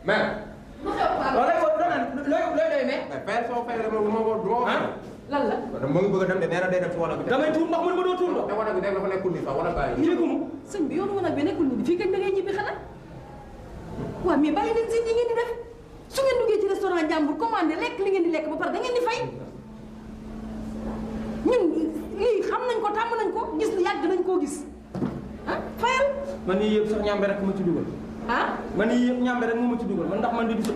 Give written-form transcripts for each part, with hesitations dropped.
mais. lu xew Paa. looy doy mais. fayal soo fayal dama lan la. dama ngi bëgg a dem de nee na day dem si wala bi. damay tuur ndox mu ne ma doo tuur ndox. te wala bi nekk dafa nekkul nii sax wala bàyyi. yëguma. sëñ bi yoonu wanag bi nekkul nii fii kañ da ngay ñibbi xanaa. waaw mais bàyyi leen seen yi ngeen di def su ngeen duggee ci restaurant jàmbur commandé lekk li ngeen di lekk ba pare da ngeen di fay ñun lii xam nañ ko tàmm nañ ko gis yàgg nañ koo gis ah fayal. man yii yëpp sax ñàmbe rek ma ci dugal. ah. man yii yëpp ñàmbe rek moo ma ci dugal man ndax man di gis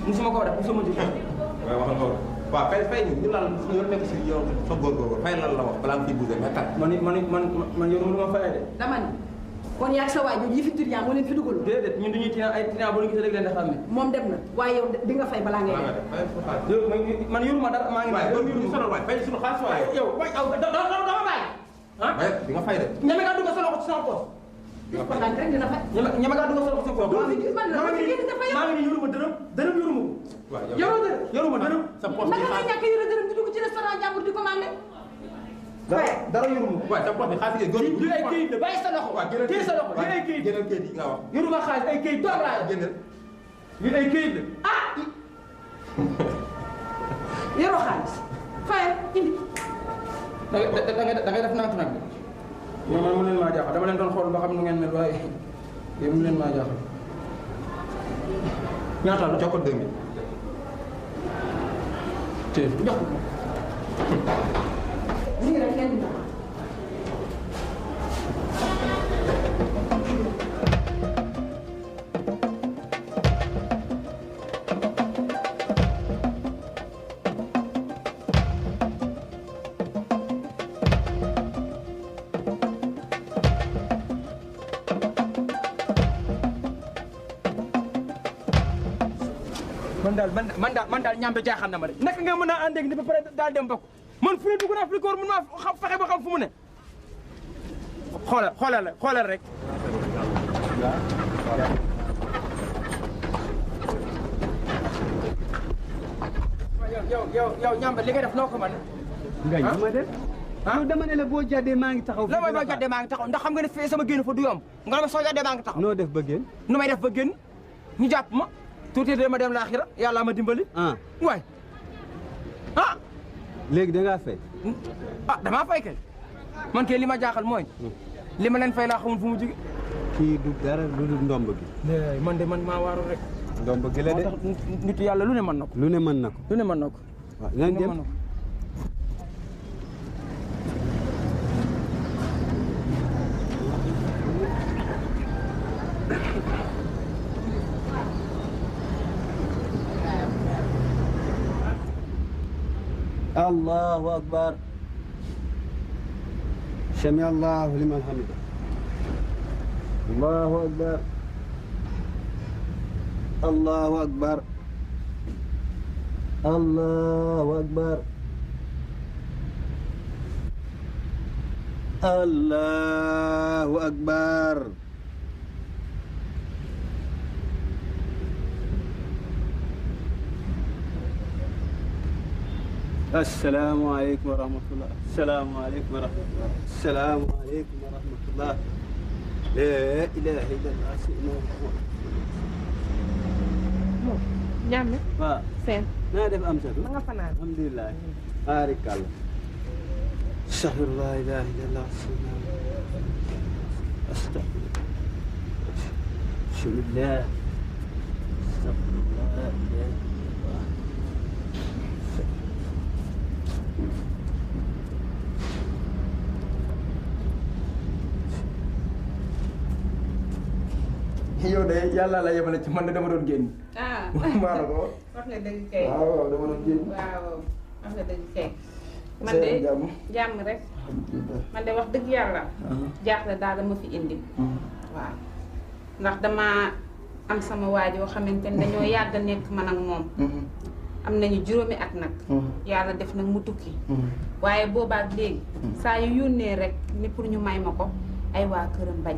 musuma ko def musuma ci. waaw waxal loolu. waaw fay ñu laal suñu yoon nekk si yow sa góorgóorlu fay lan la wax balaa nga fiy bougé mais kat. man yow lu ma fayee de. dama ni kon yaa sa waay jooju yi fi turiyaa moo leen fi dugaloo. déedéet ñun dañuy tinaa ay tinaa boo leen gisee rek leen di xam ne. moom dem na waaye yow di nga fay balaa ngay def. man yoruma dara maa ngi. waaye loolu ñu sonal waay fay suñu xaalis waaye. yow dama bàyyi. ah di nga fay de. ñeme nga dugg sa loxo ci sama poche. kon nag rek dina fay. ñeme nga dugg sa loxo ci sama poche. doo fi gis man la ma fi génn dafa yow. maa ngi nii yoruma dërëm yoruma ko. waaw yoruma dërëm. sa poche bi naka nga ñàkk yore dërëm di dugg ci restaurant jàmbur di commandé. dara yoruma ko. waaw sa poche bi xaalis yi góor yi ay këyit la bàyyi sa loxo. waaw jëlal téye sa loxo yi ay këyit. jëlal këyit yi nga wax. yoruma xaalis ay këyit doom laa jëndal. yi ay këyit la. ah. yoroo xaalis. fayal indi. da ngay def naatu nag. yow man mu leen maa jaaxal dama leen doon xool ba xam nu ngeen mel waaye yow mu leen maa jaaxal. ñaata la jokkoo 2000. te jox ko. lii rek ngeen di man daal ñaambe jaaxal na ma de naka nga mën a ànd ak ni ba pare daal dem bokk man fu ne dugg naa fi ko war mën maa fexe ba xam fu mu ne xoolal rek yow ñaambe li nga def noo ko mën ngañ ma def yow dama ne la boo jàddee maa ngi taxaw la mooy boo jàddee maa ngi taxaw ndax xam nga ne fee sama génn fa du yomb nga ne ma soo jàddee maa ngi taxaw noo def ba génn nu may def ba génn ñu jàpp ma tuuti dama dem laaxira yàlla ma dimbali. waay ah. léegi da ngaa fay. ah damaa fay kay man kay li ma jaaxal mooy. li ma leen fay laa xamul fu mu jóge. kii du dara lu dul ndomb gi. man de man maa waaru rek. ndomb gi la de. nit yàlla lu ne mën na ko. lu ne mën na ko. lu ne mën na ko. waaw ngeen dem. الله أكبر سمع الله لمن حمده الله أكبر الله أكبر الله أكبر الله أكبر السلام عليكم ورحمة الله السلام عليكم ورحمة الله السلام عليكم ورحمة الله لا إله إلا الله سيدنا محمد ñàmme waaw seen naa def am satu ma nga fanaan alhamdulilah baarikàlla astaghfirullah la ilaha illallah astaghfirullah bismillah astaghfirullah la ilaha illallah yow de yàlla la yemale ci man de dama doon génn. ah maa la ko wax nga dëgg kay. waaw dama doon génn. waaw wax nga dëgg kay. man de jàmm rek. man de wax dëgg yàlla. jaaxle daal dama fi indi. waaw ndax dama am sama waaj yoo xamante ne dañoo yàgg nekk man ak moom. am nañu juróomi at nag. yàlla def nag mu tukki. waaye boobaak léegi. saa yu yónnee rek ni pour ñu may ma ko ay waa këram bañ.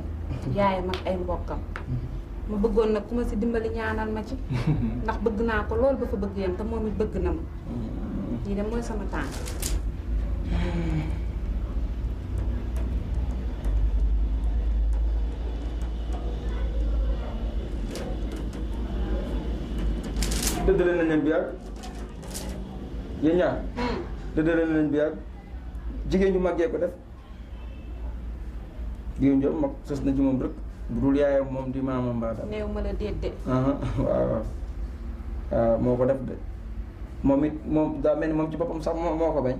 yaayam ak ay mbokkam. ma bëggoon nag ku ma si dimbali ñaanal ma ci. ndax bëgg naa ko lool ba fa bëgg yam te moom it bëgg na ma. lii de mooy sama tànk. dëddale nañ leen bi yàgg yéen ñaar dëddale nañ leen bi yàgg jigéen ju màggee ko def jigéen ju mag sës na ci moom rek bu dul yaayam moom di maamam mbaa daal néew ma la déet de waaw moo ko def de moom it moom daa mel ni moom ci boppam sax moo ko bañ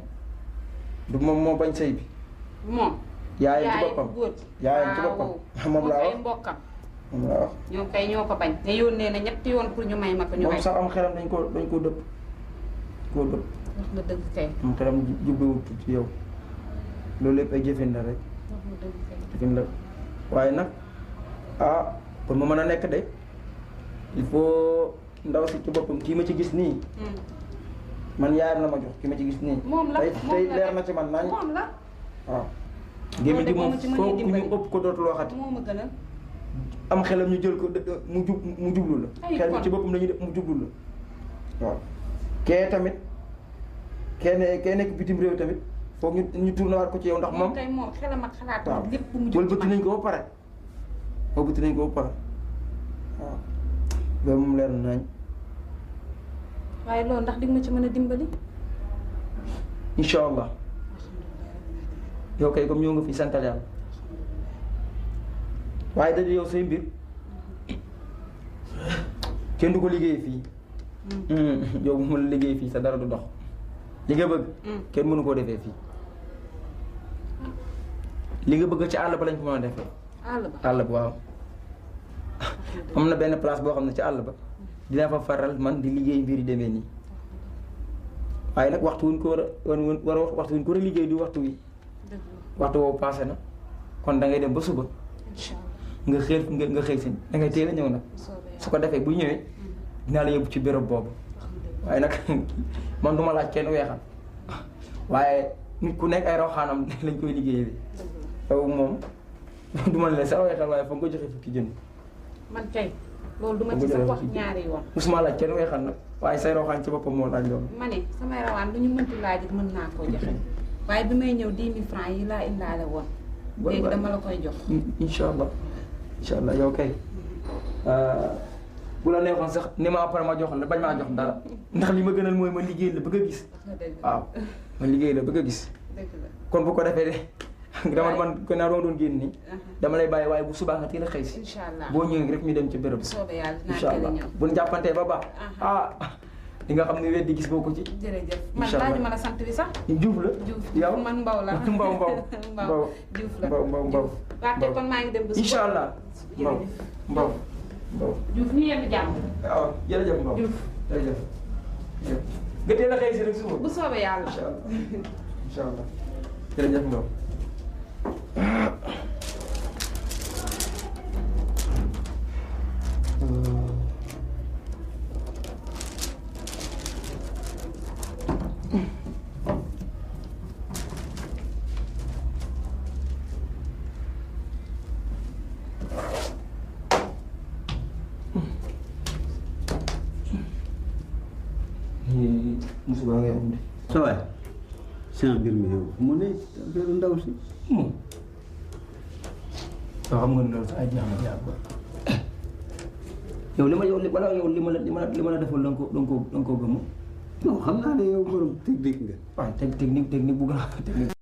du moom moo bañ sëy bi moom yaayam ci boppam yaayam ci boppam moom laa wax mbokkam moom laa wax ñoom kay ñoo ko bañ ne yónnee na ñetti yoon pour ñu may ma ko ñu moom sax am xelam dañ koo dëpp koo dëpp wax nga dëgg kay am xelam jubbiwut ci yow loolu lépp ay jëfin la rek wax nga dëgg kay jëfin la waaye nag pour mu mën a nekk de il faut ndaw si ci boppam kii ma ci gis nii man yaayam la ma jox ki ma ci gis nii moom la tey leer na ci man nañ moom la waaw gémmi gi moom foo ñu ëpp ko dootul waxati moo ma gënal am xelam ñu jël ko mu jublu la xel mi ci boppam dañuy def mu jublu la waaw kee tamit kee nekk bitim réew tamit foog ñu tourné waat ko ci yow ndax moom kay moom xelam ak xalaatam waaw lépp mu jub wëlbati nañ ko ba pare wëlbati nañ ko ba pare waaw loolu moom leer nañ waaye loolu ndax di nga ma ci mën a dimbali incha allah yow kay comme ñëw nga fi santal yàlla waaye da yow say mbir kenn du ko liggéey fii yow bu ma la liggéey fii sa dara du dox li nga bëgg kenn mënu koo defee fii li nga bëgg ci àll ba lañ ko mën a defee àll ba waaw am na benn place boo xam ne ci àll ba dina fa faral man di liggéey mbir yi demee nii waaye nag waxtu wuñ ko war a waxtu wuñ ko war a liggéey du waxtu wi waxtu woowu passé na kon da ngay dem ba suba nga xëy si da ngay teel a ñëw nag su ko defee bu ñëwee dinaa la yóbbu ci béréb boobu waaye nag man duma laaj kenn weexal waaye nit ku nekk ay rawxaanam lañ koy liggéeyee yow moom du ma la sa weexal waaye foog nga joxe fukki jën man kay loolu duma ci sax wax ñaari yoon musuma laaj kenn weexal nag waaye say rawxaan ci boppam moo laaj loolu ma ne samay rawaan lu ñu mënti laaj it mën naa koo joxe waaye bi may ñëw 10 000 francs yi laa indaale woon léegi dama la koy jox incha allah yow kay bu la neexoon sax ni ma après ma jox la bañ maa jox dara ndax li ma gënal mooy ma liggéey la bëgg a gis waaw ma liggéey la bëgg a gis kon bu ko defee de dama man ko naa doon génn nii dama lay bàyyi waaye bu subaa nga teel a xëy si boo ñëwee rek ñu dem ci béréb incha allah bu ñu jàppantee ba baax di nga xam ne weddi gis boo ko ci jërëjëf man laaju ma la sant bi sax Diouf la yow man Mbaw la Mbaw Diouf la Mbaw waaw kon maa ngi dem ba incha allah Mbaw Diouf ñu yenn jàmm waaw jërëjëf Mbaw Diouf jërëjëf nga teel a xëy si rek suba bu soobee yàlla incha allah jërëjëf Mbaw musiba ngay am de. sa waay seen mbir mi yow mu ne affaire ndaw si. yoo xam nga ne loolu sax ay jeex na jaar ba. yow li ma la defal da nga koo gëm. non xam naa ne yow borom technique nga. waaw technique bu gën a technique.